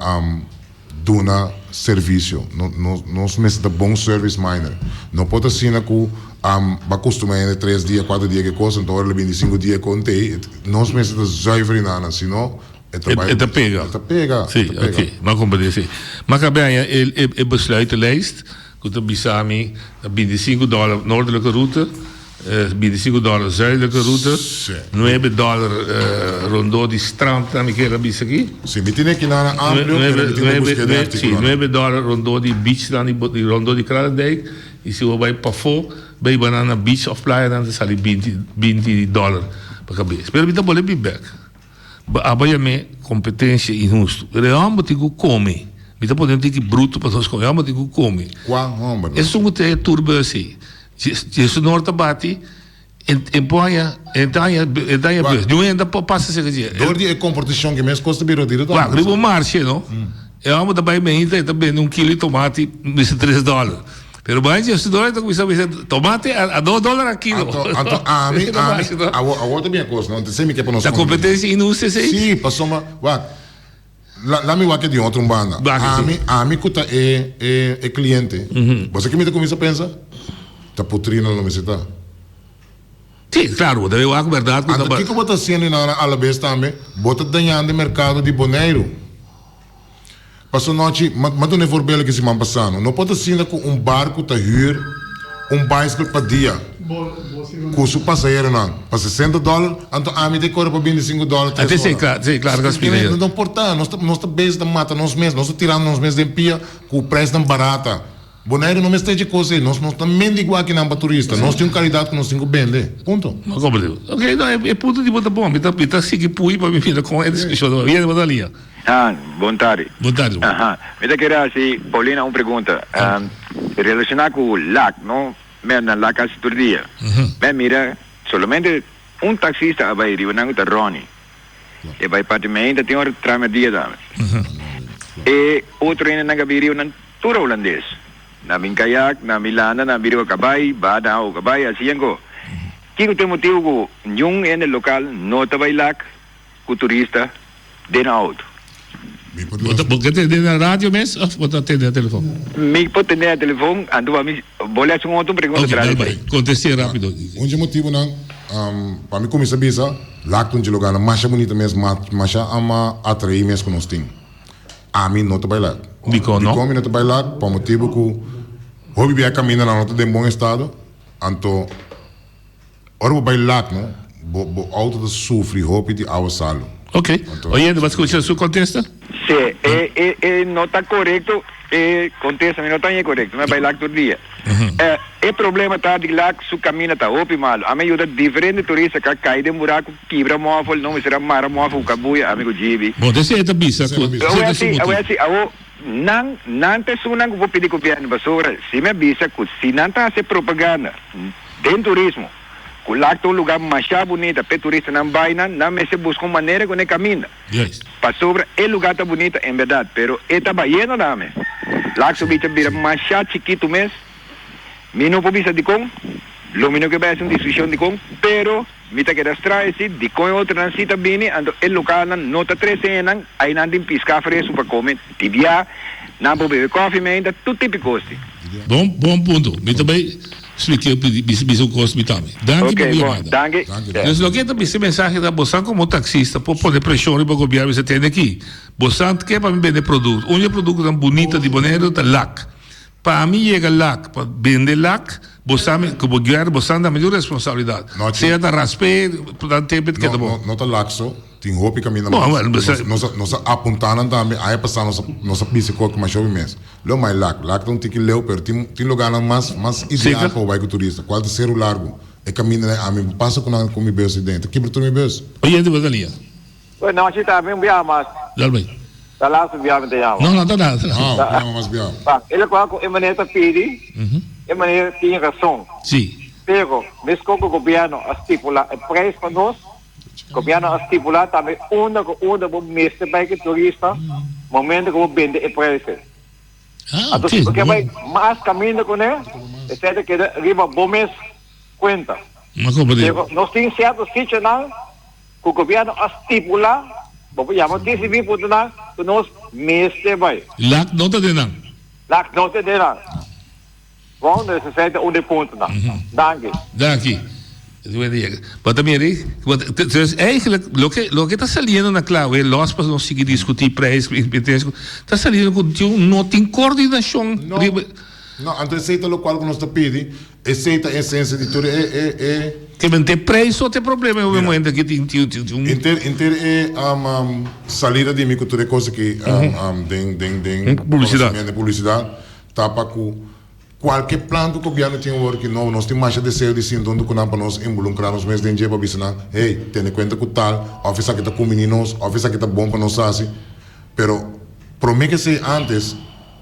duna servisio. Nos mester ta bon service minded. No por ta asina ku bo a kustumá hende tres dia, kuater dia ke kos, anto ora el a bini sinku dia kon tei. Nos mester ta zuiver i nana, si no e ta bai. E ta pega. E ta pega. Si, oke. Mi a komprendé si. Mi a kab'é haña e besluitenlijst ku ta bisa mi ta bintisinku dòler noordelijke route. Bintisinku dòler zuidelijke route, nuebe dòler rondó di strand nan mi kier a bisa aki. Si, mi tin aki nan amplio, pero mi tin ku buska den artíkulonan. Si, nuebe dòler rondó di beachnan di rondó di Kralendijk i si bo bai pafó bai banana beach òf playa nan ta sali binti binti dòler pa kabes. Pero mi ta bole bin bèk. Bo aba yam'é kompetensia inhustu. Pero e hòmber tin ku kome. Mi ta pone un tiki bruto pa nos kome. E hòmber tin ku kome. Kua hòmber nan? Esun ku ta e tour bus ei. Jesu nor ta bati, e por haña, e ta haña, e ta haña bus. Niun hende por pasa serka dje. Dor di e komportashon ke mes kos ta bira dira tambe. Wak, riba un marshe no, e hòmber ta bai meinta, e ta bende un kilo di tomati mester tres dòler. Pero bai Jesu nor e ta kuminsá bisa tomati a dos dòler a kilo. Anto, anto ami, ami, awor, awor ta bin e kos no, entonces mi ke pa nos Ta kompetensia inhustu esei? Sí, pasobra, wak. La mi wak e di otro un banda. Ami, ami ku ta e, e, e kliente. Bo sa ke mi ta kuminsá pensa? Ta putrina lo mester ta. Sí, klaro, bo ta bay wak bèrdat ku ta. Anto kiko bo ta hasiendo nan alabes tambe? Bo ta dañando e merkado di Boneiru. Paso nochi, m'a duna e voorbeeld aki siman pasá, no? No por ta asina ku un barku ta hür un baiskel pa dia ku su pasaheronan pa sesenta dòler, anto ami ta e kore pa bintisinku dòler tres ora. No por ta, nos ta nos ta bezig ta mata nos mes, nos ta tirando nos mes den pia ku preisnan barata. Boneiru no mester dje kos ei, nos no ta mendigua akinan pa turista, nos tin un kalidat ku nos tin ku bende, punto. No komprende. Ok, no, e punto di bo ta bon, mi ta mi ta sigui pui pa mi mira kon e diskushon ta bai. Biene bo ta lia. Ah, bon tardi. Bon tardi. Aha. Mi ta kere hasi Paulina un pregunta. Relashoná ku lak, no? Mi a na lak kasi tur dia. Mi a mira solamente un taksista a bai riba nan ku ta Ronnie. E bai parti meinta tin ora traha merdia tambe. E otro hendenan ku a bin riba nan tur a hulandes. Nan bin kayak, nan bin landa, nan bin riba kabai, bada o kabai, asi anko. Kiko ta e motibu ku niun hende lokal no ta bai lak ku turista den auto? Bo ta bo ke tende na radio mes of bo ta tende na telefon? Mi por tende na telefon, anto pa mi bo lesa un otro pregunta Ok, tras dal di bai. esei. Kontest'é rápido. Un dje motibunan pa mi kuminsá bisa, Lac ta un dje lugarnan masha bunita mes, masha ama atraí mes ku nos tin. Ami no ta bai Lac. Dikon no? Dikon mi no ta bai Lac? Pa motibu ku hopi bia kamindanan no ta den bon estado, anto Ora bo bai lat no, bo bo auto ta sufri hopi di awa salu. Ok. Oyente, bo a scucha su contesta? Si, e e e no ta corecto e contesta mi no ta ñe corecto, mi a bai lak tur dia. E e problema ta di lak su camina ta hopi malo. Ami a yuda diferente turista ca cay den buraco, kibra mofel, no mester a mara mofel cu cabuya, ami cu djibi. Bon, esey ta bisa cu esey ta su motivo. Awor si, awor si, awor. Nan, nan ta esunnan ku por pidi gobièrnu pasobra si mi a bisa ku si nan ta hasi propaganda den turismo ku Lac ta un lugá mashá bunita p'e turistanan bai nan, nan mester buska un manera ku nan e kaminda. Pasobra e lugá ta bunita en bèrdat pero e ta bayendo dame. Lac su bichi a bira mashá chikitu mes. Mi no por bisa dikon, lo mi no ke bai hasi un diskushon dikon, pero mi ta keda straño si dikon e otronan si ta bini, anto e lokalnan no ta trese hennan, ainan tin piská fresku pa kome, di bia nan por bebe kòfi meinta, tur tipo kos tin. Bon, bon punto. Mi ta bai splike bisa bisa un kos mi tambe. Danki pa Ok, bo bon, yamada. danki. Dus loke ta bisa e mensahe ta bosan komo taksista por pone preshon riba gobièrnu bisa tende aki, bosan ke pa mi bende produkto, un di e produktonan bunita di Boneiru ta lak. Pa mi yega lak, pa bende lak, bo sa mi, ku bo guerra, bo sa tambe tin un responsabilidat. No, Sea ta rasp'é, dan tempe ta keda No, bo. no, no ta lak so, tin hopi kaminda Bon, mas. wel, Nos, besa- nos a, nos a apuntá nan tambe, aña pasá nos a, nos a bisa kos ku masha hopi mes. Lo mai lak, lak ta un tiki leu, pero tin, tin lugarnan mas, mas ideal Zeker. pa bo bai ku turista. Kual ta Seru Largu, e kamindanan ami bo pasa ku nan ku mi bus ei den, ta kibra tur mi bus. Oyente bo ta lia. Bueno, nochi tambe un biaha mas. Dal bai. Ta laatste biaha mi ta yama. No, no, ta nada, ta nada. No, no yama mas biaha. Pa, e lokual ku e meneer ta pidi, e meneer tin rason. Si. Pero, meskos ku gobièrnu a stipulá e preis pa nos, gobièrnu a stipulá tambe unda ku unda bo mester bai ku e turista momento ku bo bende e preis ei. Ah, Anto ok. si bo ke bai mas kaminda kuné, esei ta keda riba bo mes kuenta. Mi a komprendé. Pero nos tin sierto sitionan Ku gobièrnu a stipulá, bo por yama TCB punto nan ku nos mester bai. Lak no ta den nan. Lak no ta den nan. Bon, dus esei ta un di e puntonan. Danki. Danki. Bo ta mira ei? Dus eigenlijk loke loke ta saliendo na kla awe, los pa nos sigui diskutí prijs, ta saliendo ku no tin koordinashon riba. No, anto esei ta lokual ku nos ta pidi. Esei ta esensia di tur e e e. Ke men te prijs so te problema e momento aki tin tin tin un. Inter inter e salida di mi ku tur e kos aki den den den Publisidat. den publisidat ta pa ku kualke plan ku gobièrnu tin awor ki no nos tin masha deseo di sinta huntu ku nan pa nos involunkra nos mes den dje pa bisa nan hey tene kuenta ku tal òf esaki ta kumbiní nos òf esaki ta bon pa nos hasi pero promé ke esei antes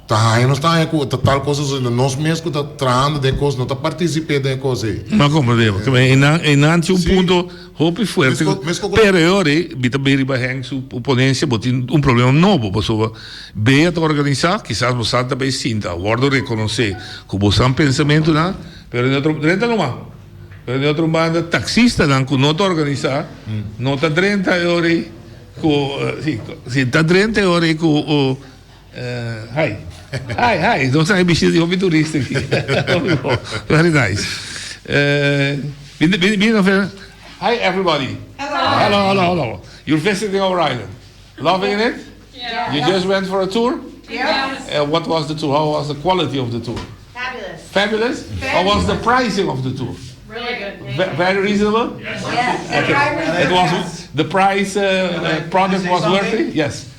Ta haña nos ta haña ku ta tal kos a nos mes ku ta trahando den e kos no ta partisip'é den e kos ei. Mi a komprendé bo. Einan einan tin un punto hopi fuerte. Pero e ora ei mi ta bin riba Henk su ponencia bo tin un problema nobo pasobra Bea ta organisá kisas bo sa ta bay sinta wòrdu rekonosé ku bo san pensamentunan pero den otro drenta numa pero den otro banda taksistanan ku no ta organisá no ta drenta e ora ei ku si si ta drenta e ora ei ku Hi. Hi, hi. Nos a bishita di hopi turista aki. Very nice. Bini, bini, bini no Hi everybody. Hello. Hello, hello, hello. You're visiting our island. Loving it? Yeah. You just went for a tour? Yes. What was the tour? How was the quality of the tour? Fabulous. Fabulous? How was the pricing of the tour? Really good. Very reasonable? Yes. The Okay. drivers It was the price uh, product Can I say was worth something? it? Yes.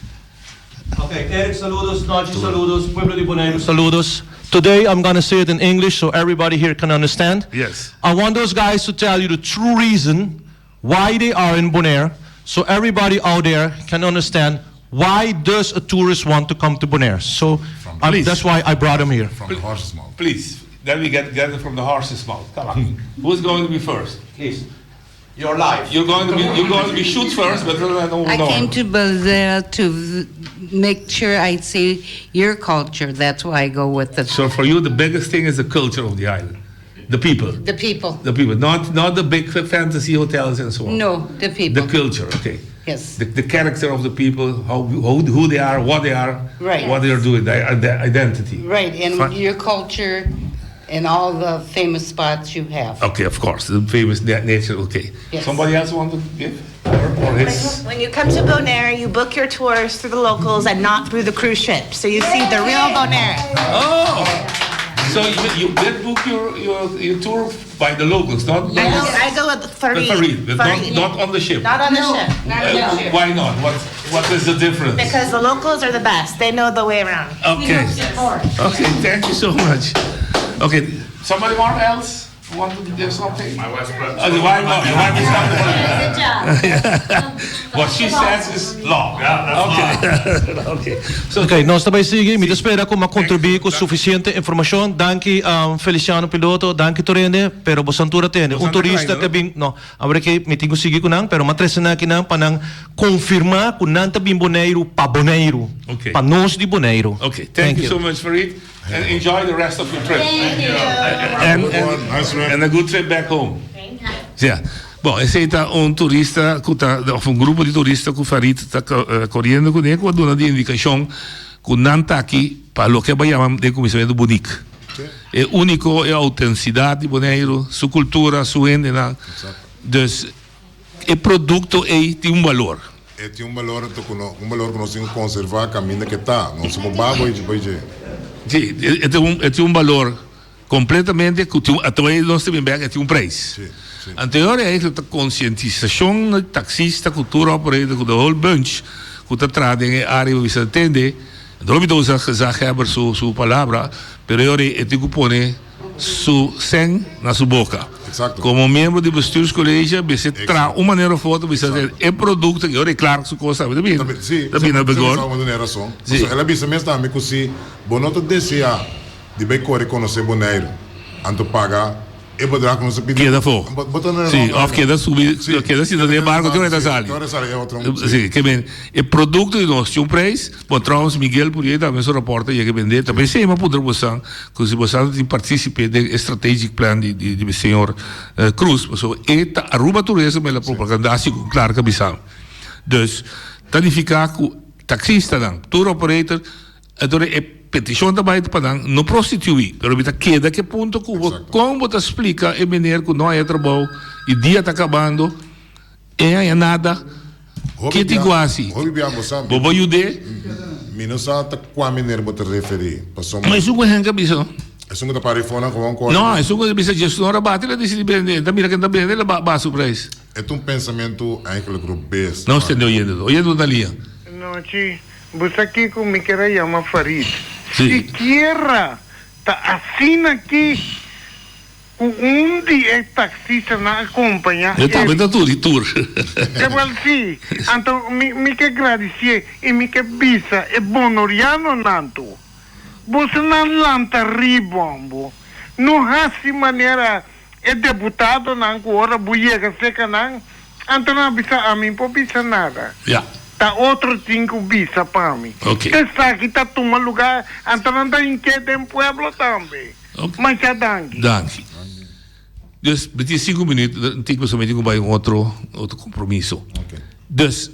Okay, Eric, saludos. Naji, saludos. Pueblo de Bonaire, saludos. Today, I'm going to say it in English so everybody here can understand. Yes. I want those guys to tell you the true reason why they are in Bonaire so everybody out there can understand why does a tourist want to come to Bonaire. So Please. that's why I brought them here. From the horse's mouth. Please. Then we get, get it from the horse's mouth. Come on. Who's going to be first? Please. Your life. You're going to be you're going to be shoot first, but I don't I know. came to Bonaire to make sure I see your culture. That's why I go with the So for you, the biggest thing is the culture of the island, the people, the people. the people, not not the big fantasy hotels and so on. No, the people. The culture, okay. Yes. The, the character of the people, how, how who they are, what they are, Right. what they are doing, their, their identity. Right, and Fine. your culture and all the famous spots you have. Okay, of course, the famous nature. Okay. Yes. Somebody else want to give her or his? When you come to Bonaire, you book your tours through the locals and not through the cruise ship. So you see the real Bonaire. Oh, so you, you did book your, your, your tour by the locals, not I go, I go with The Farid. Farid, but not, Farid. not on the ship. Not on the ship. Uh, why not? What what is the difference? Because the locals are the best. They know the way around. Okay. Okay, thank you so much. Okay, somebody more else want to do something? My wife's Oh, the wife, oh, the wife is not. What she says is law. Okay. Okay. So, Ok, nos ta bai sigui. Mi ta spera ku mi a kontribuí ku sufisiente informashon. Danki Feliciano Piloto, danki tur hende, pero boso tur a tende. Un turista ke bin, no, awor ke mi tin ku sigui ku nan, pero mi a trese nan akinan pa nan konfirmá ku nan ta bin Boneiru pa Boneiru, pa nos di Boneiru. Ok, thank you so much Farid and enjoy the rest of your trip. Thank you. And, and a good trip back home. Ja. Bon, esei ta un turista ku ta, òf un grupo di turista ku Farid ta koriendo kuné ku a duna di indikashon ku nan ta aki pa loke bo a yama den kuminsamentu Bunik. E úniko, e outensidat di Boneiru, su kultura, su hendenan. Dus e produkto ei tin un balor. E tin un balor anto ku no, un balor ku nos tin ku konservá kaminda ke ta. Nos no por baha bo dje. Sí, e tin un, e tin un balor. Completamente cu tin un atoe nos ta bin bek e tin un prijs. Anterior eigenlijk ta concientisacion na taxista cu tour operator cu the whole bunch cu ta traha den e area bisa tende no mi ta usa gezaghebber su su palabra pero e ora e tin cu pone su cen na su boca como miembro di bestuurscollege mester traha un manera of otro bisa e producto e ora e Clark su cos tambe ta bin ta bin na vigor. El a bisa mes tambe cu si bo no ta desea Di bay kore konosé Boneiru, anto paga e bedrag ku nos a pidi. Keda afó. Bo ta na Sí, òf keda subi, keda sinta den e barko te ora e ta sali. Te ora e sali e otro. Sí, ke men e produkto di nos tin un preis. Bon, trouwens Miguel Purier tambe su rapòrt a yega bendé. Ta p'esei mi a puntra bosan ku si bosan ta tin partísipe den e strategic plan di di señor Cruz, pasobra e ta Aruba Tourism el a propagandá segun Clark a bisa. Dus, ta nifiká ku taksistanan, tour operator, Entonces e peticion ta bay pa nan no prostitui, pero mi ta keda ke punto cu bo con bo ta splica e meneer cu no haya trabou y dia ta cabando e haya nada, ke tin cu haci? Bo por yude? Mi no sa ta cua meneer bo ta referi, pasobra. Ma esun cu Henk a bisa no. Esun cu ta para e fonan gewoon core. No, esun cu a bisa djeston ora bati el a dicidi bende, el ta mira ken ta bende el a baha su prijs. E ta un pensamentu eigenlijk robes. No stende oyendo, oyendo ta lia. Nochi. Bo sa kiko mi kier a yama Farid? Sikiera ta asina ki ku un di e taksistanan a kompañá E tambe ta tur di tur. Ewel si, anto mi mi ke gradisié i mi ke bisa e bonorianonan tu, bosonan lanta ribombo, no hasi manera e deputadonan ku ora bo yega serka nan, anto nan a bisa ami por bisa nada. Ya. Ta otro tin ku bisa pa mi. Ok. Esaki ta tuma lugar, anto nan ta hinke den pueblo tambe. Ok. Masha danki. Danki. Dus, mi tin sinku minuut, tin ku pasobra mi tin ku bai un otro, otro kompromiso. Ok. Dus,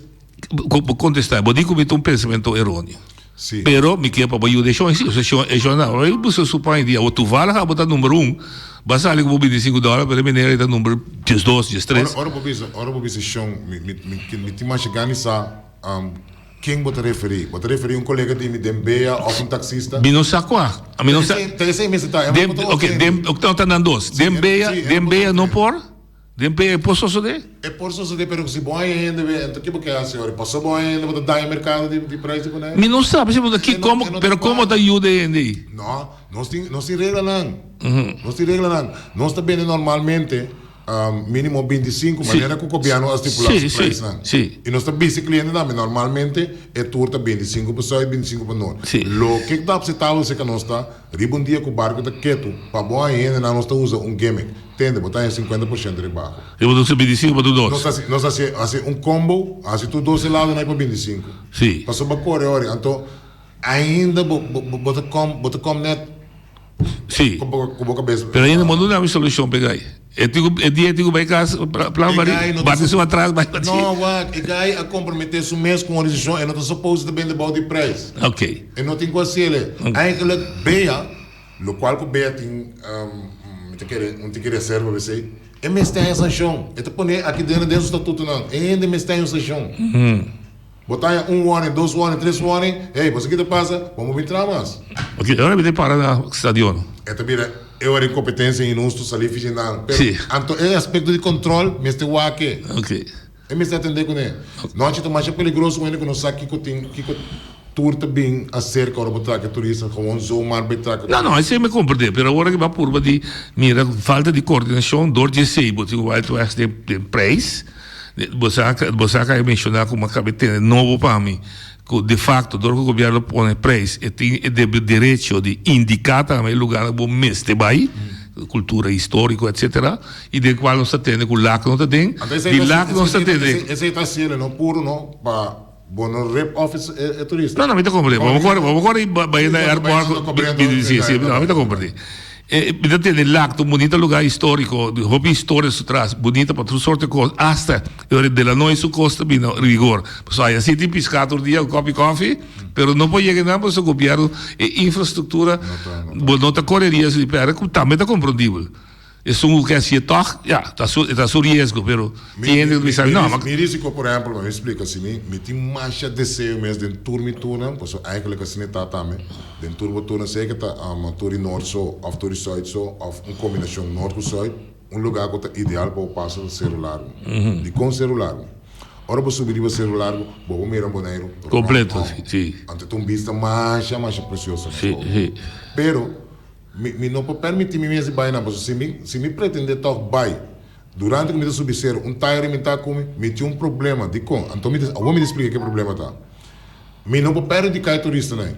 Bo contesta, bo di cu mi ta un pensamento eroneo. Sí. Pero mi kier pa bo yuda e shon. Sí, e shon, e shon na, ora bo su pan di abo toevallig abo ta number un, ba sali cu bo binticinco dollar, pero e meneer ta number diesdos, diestres. Ora, ora bo bisa, ora bo bisa shon, mi, mi, mi, mi tin masha gana di sa, um, ken bo ta referi. Bo ta referi un colega di mi den bea of un taxista? Mi no sa cua. Mi no sa. Ta esey mester ta. Den, ok, den, no ta nan dos. Den bea, den bea no por? Den pe e por sosodé? E por sosodé, pero si bo haña hende be, enton ke bo ke hasi ora? Paso bo haña hende bo ta daña merkado di di prijs di Bonaire? Mi no sa, p'esei bo ta ki komo, pero komo ta yuda e hende ei? No, nos tin, nos tin reglanan. Nos tin reglanan. Nos ta bende normalmente minimo 25, manera ku gobièrnu a stipulá su prijsnan. I nos ta bisa e kliente tambe, normalmente e tur ta 25 pa sùit, 25 pa nort. Loke ta apseptabel serka nos ta, Riba un dia ku barku ta ketu, pa bo haña hendenan nos ta usa un gimmick. Tende, bo ta haña sinkuenta por shento ribaho. Riba nos ta bintisinku pa tur dos. Nos ta hasi, nos ta hasi, hasi un combo, hasi tur dos helado nai pa bintisinku. Sí. Pasobra bo kore ori, anto ainda bo, bo, bo ta kom, bo ta kom net Sí. ku bo, ku bo kabes. Pero ainda bo no duna mi solushon p'e gai. E tin ku, e dia e tin ku bai kas, plan E bari, gai no ta bati su atras bai bati. No, wak, e gai a komprometé su mes ku un organisashon, e no ta supposed ta bende bou di prijs. Ok. E no tin ku hasiel. Eigenlijk Bea, lokual ku Bea tin, mi ta kere, un tiki reserva p'esei, e mester haña sanshon. E ta pone aki den den su statutonan, e hende mester haña un sanshon. Bo ta haña un warning, dos warning, tres warning, hey, bo sa ki ta pasa? Bo no bin traha mas. Ok, e ora mi ta para na stadion. E ta bira e ora incompetencia inhusto sali fichi nan. Pero Sí. anto e aspecto di control mester wak e. Ok. E mester atende cune. Nochi ta masha peligroso cu hende cu no sa kico tin, kico tur ta bin acerca ora bo traka e turista, gewoon zomaar bay traka. No, no, esey mi comprende, pero awor aki bo a purba di mira falta di coordinacion door di esey bo tin Wild West den, den prijs. Bo sa bo sa ka menshoná ku mi a kaba tene nobo pa mi ku de fakto dor ku gobièrnu pone preis e tin e derecho di indiká tambe e lugarnan ku bo mester bai, kultura históriko etsetera, i den kual nos ta tende ku Lac no ta den, di Lac nos ta tende. Esei ta hasiendo no puru no pa bo no rip off e turista. No no mi ta komprende, bo kore bo kore bai na airport si si mi ta komprende. Mi ta tende Lac ta un bunita lugar historico, hopi historia su tras, bunita pa tur sorte cos, hasta e ora Delanoy su cos ta bini rigor, pasobra aya si tin pisca tur dia, un copi coffee, pero no por yega nan pasobra gobierno e infrastructura bo no ta core riesgo di perde, cu tambe ta comprendibel. Esun ku ke hasié tòg, ya, ta su, e ta su riesgo, pero tin hende ku ta bisa, no, ma. Mi risiko, por ehèmpel, mi splika si mi, mi tin masha deseo mes den tur mi turnan, pasobra eigenlijk asina e ta tambe, den tur bo turnan, sea ke ta tur di nort so òf tur di sùit so òf un kombinashon nort ku sùit, un lugá ku ta ideal pa bo pasa ta Seru Largu. Dikon Seru Largu? Ora bo subi riba Seru Largu, bo por mira Boneiru rònt Kompleto, si. Anto ta un bista masha, masha presioso mes pa bo. Pero. Mi, mi no por permití mi mes di bai nan, pasobra si mi, si mi pretendé tòg bai durante ku mi ta subi seru, un tayer rimentá ku mi, mi tin un problema. Dikon? Anto mi ta, awor mi ta splika ke problema ta. Mi no por perhudiká e turistanan ei.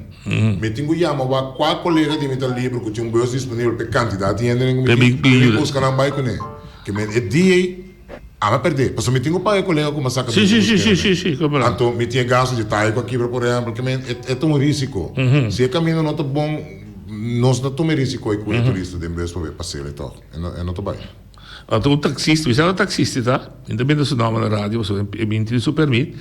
Mi tin ku yama wak kua kolega di mi ta liber ku tin un bus disponibel pa e kantidat di hendenan ku mi tin, pa mi buska nan bai kuné. Ke men e dia ei, ami a pèrdé, pasobra mi tin ku paga e kolega ku mi a saka Sí, sí, sí, sí, sí, sí, kompra. Anto mi tin e gastu di tayer ku a kibra, por ehèmpel. Ke men e, e ta un risiko. Si e kaminda no ta bon, Nos no tuma e risiko ei ku e turista den bus pa bai paseo ei tòg. E no e no ta bai. Anto un taksista, mi sa un taksista ta, mi ta bende su nòmber na radio pasobra e mi tin su pèrmit,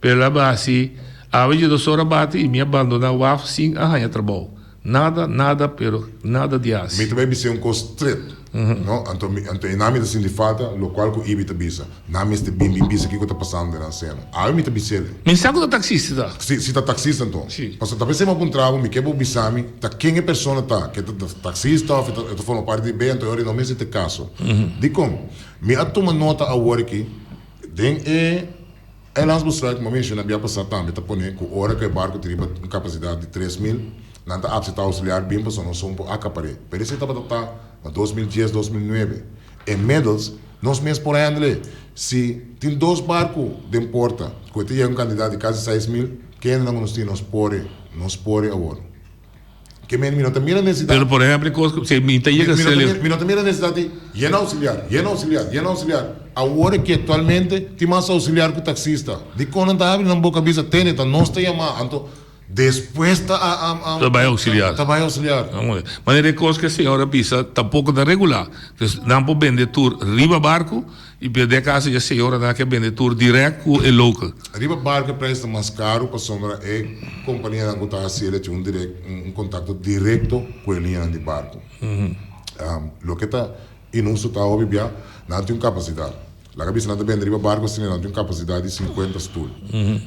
pero el a basi awe dje dos ora bati i mi a bandoná waf sin a haña trabou. Nada, nada, pero nada di hasi. Mi ta bai bis'é un kos stret, no? Anto mi, anto e nan mi ta sinti falta lokual ku Ibi ta bisa. Nan mester bin bin bisa kiko ta pasando den nan seno. Awe mi ta bis'el. Mi sa ku ta taksista ta. Si, si ta taksista anto. Si. Pasobra ta p'esei mi a puntra bo, mi ke bo bisa mi ta ken e persona ta, ke ta taksista òf e ta e ta forma parti di B, anto e ora no mester ta e kaso. Dikon? Mi a tuma nota awor aki den e Eilandsbesluit ku mi a menshona bia pasá tambe ta pone ku ora ku e barku ta riba un kapasidat di 3000, nan ta apseptá ousiliar bin pasobra nos son por akapar'é. Pero esei tabata ta na 2010, 2009. Inmiddels, nos mes por handle. Si tin dos barku den porta ku e ta yega un kantidat di kasi 6000, kendenan ku nos tin nos por e, nos por e awor. Ke men mi no ta mira nesesidat. Pero por ehempel e kos ku si mi ta yega Mi no ta mira, mi no ta mira nesesidat di yena ousiliar, yena ousiliar, yena ousiliar. Awor aki aktualmente tin mas ousiliar ku taksista. Dikon nan ta habri nan boka bisa tende ta nos ta yama anto Despues ta a a a. Ta bai auxiliar. Ta bai auxiliar. Manera e kos ku e señor a bisa tampoko ta regulá. Dus nan por bende tur riba barku i bende kaso e señoranan ke bende tur dirèkt ku e local. Riba barku e preis ta mas karu pasobra e kompanianan ku ta hasi el a tin un dirèkt un kontakto direkto ku e liñanan di barku. Loke ta inhustu ta hopi bia nan tin un kapasidat. Laga bisa nan ta bende riba barco asina nan tin un capacidad di 50 stoel.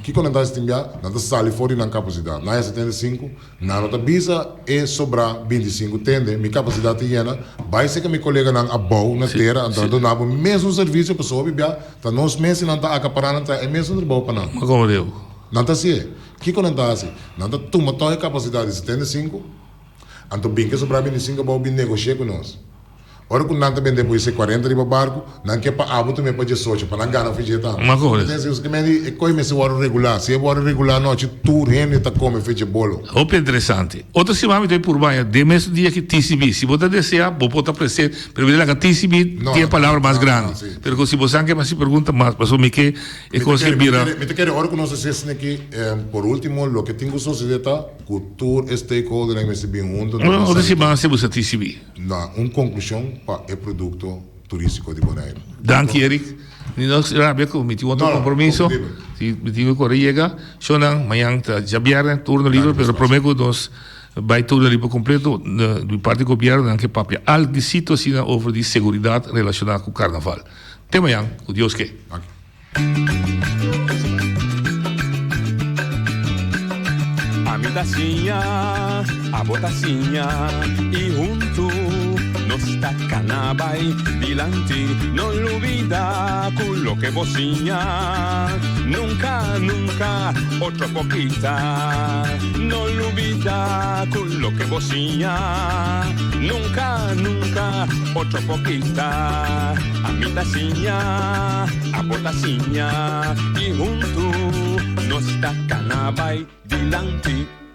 Kico nan ta haci tin bia? Nan ta sali for di nan capacidad. Nan haya 75, nan no ta bisa e sobra 25 tende, mi capacidad ta yena, bay seca mi coleganan abou na tera, anto nan ta duna bo mesun servicio pasobra hopi bia ta nos mes y nan ta acapara nan traha e mesun trabou pa nan. Ma como deu? Nan ta hacié. Kico nan ta haci? Nan ta tuma toch e capacidad di 75, anto bin ke sobra 25 abou bin negocia cu nos. Ora ku nan ta bende bo esei kuarenta riba barku, nan ke pa abo tambe pa diesocho, pa nan gana fidje tambe. Ma kore. Ke men di e koi mester wòrdu regulá. Si e wòrdu regulá anochi tur hende ta kome fidje bolo. Hopi interesante. Otro siman mi ta bai purba aña den mes dia ki TCB. Si bo ta desea, bo por ta presente, pero mi ta laga TCB tin e palabra mas grandi. Pero ku si bo san ke hasi pregunta mas, pasobra mi ke e kos ke bira. Mi ta kere ora ku nos a sesna aki, por ultimo loke tin ku sosode ta ku tur e stakeholdernan mester bin hunto. Otro siman si bo sa TCB. Na un konklushon pa e produkto turístiko di Boneiru. Danki Eric. Mi no rabia ku mi tin otro kompromiso. Si mi tin ku kore yega. Shownan mañan ta djabièrnè turno liber pero promé ku nos bai turno liber kompleto di parti gobièrnu nan ke papia algisito asina over di seguridat relashoná ku karnaval. Te mañan ku Dios ke. Danki. Ami ta siña, abo ta siña, i huntu nos. Nos ta cana bay dilanti, no lubida cu loke bo siña nunca, nunca otro por kita. No lubida cu loke bo siña nunca, nunca otro por kita. Ami ta siña, abo ta siña y hunto nos ta cana bay dilanti.